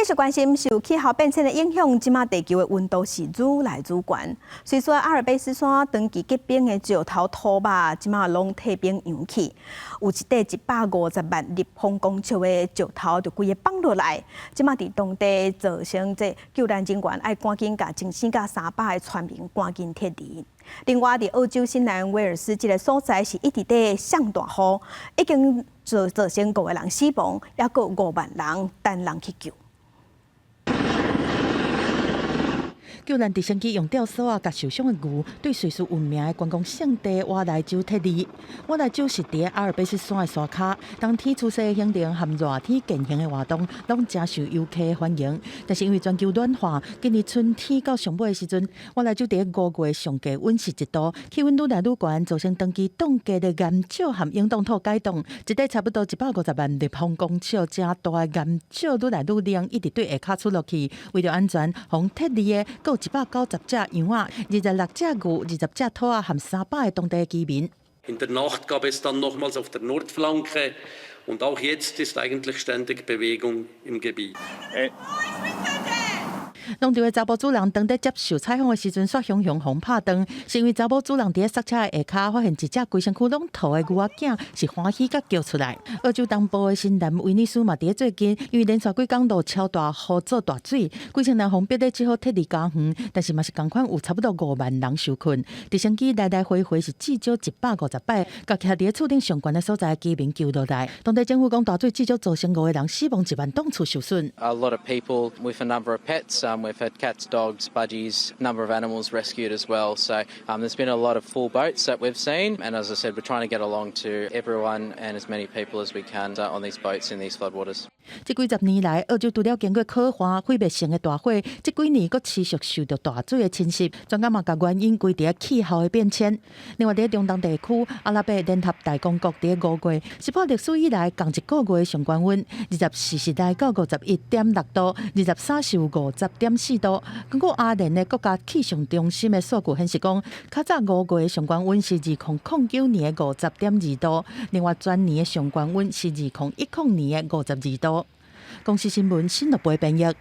繼續關心受氣候變遷的影響，這馬地球的溫度是愈來愈懸。瑞士阿爾卑斯山長期結冰的石頭塗肉，這馬攏退冰融去，有一塊150萬立方公尺的石頭就規个放落來。這馬佇當地造成這救難人員愛趕緊共前四甲300个村民趕緊撤離。另外，佇澳洲新南威爾斯這个所在是一直佇上大雨，已經造成五个人死亡，猶閣5萬人等人去救。救難直升機用吊索仔，共受傷的牛對瑞士聞名的觀光勝地瓦萊州撤離。瓦萊州是佇阿爾卑斯山的山跤，冬天出色的行程和熱天健行的活動，攏誠受遊客歡迎。但是因為全球暖化，今年春天到上尾的時陣，瓦萊州佇5月上低溫是1度，氣溫愈來愈懸，造成長期凍結的岩石和永凍土解凍，一塊差不多150萬立方公尺遮大的岩石愈來愈冷，一直對下跤出落去。為著安全，予撤離的閣有190隻羊仔、26隻牛、20隻兔仔和300个當地居民。 In der Nacht gab es dann nochmals auf der Nordflanke und auch jetzt ist eigentlich ständig Bewegung im Gebiet. 農場的查埔主人當佇接受採訪的時陣，煞雄雄予拍斷，是因為查某主人佇咧塞車的下跤，發現一隻規身軀攏塗的牛仔囝是歡喜共叫出來。澳洲東部的新南威爾斯嘛，佇咧最近，因為連續幾工落超大雨做大水，幾千人予逼得只好撤離家園，但是嘛是仝款有差不多5萬人受困。直升機來來回回是至少150擺，共徛佇咧厝頂上懸的所在居民救落來。當地政府講大水至少造成五个人死亡，1萬棟厝受損。 A lot of people with a number of pets. We've had cats, dogs, budgies, number of animals rescued as well. So there's been a lot of full boats that we've seen. And as I said, we're trying to get along to everyone and as many people as we can on these boats in these floodwaters. 這幾十年來，澳洲除了經過可旱、毀滅性的大火，這幾年閣持續受著大水的侵襲。專家嘛共原因歸佇氣候的變遷。另外，佇中東地區，阿拉伯聯合大公國佇5月是破歷史以來仝一個月上懸溫，24是來到51.6度，23是有50.4度。根據阿聯的國家氣象中心的數據顯示講，較早5月上懸溫是2009年的50.2度，另外全年的上懸溫是2010年的52度。公視新聞新樂貝編譯。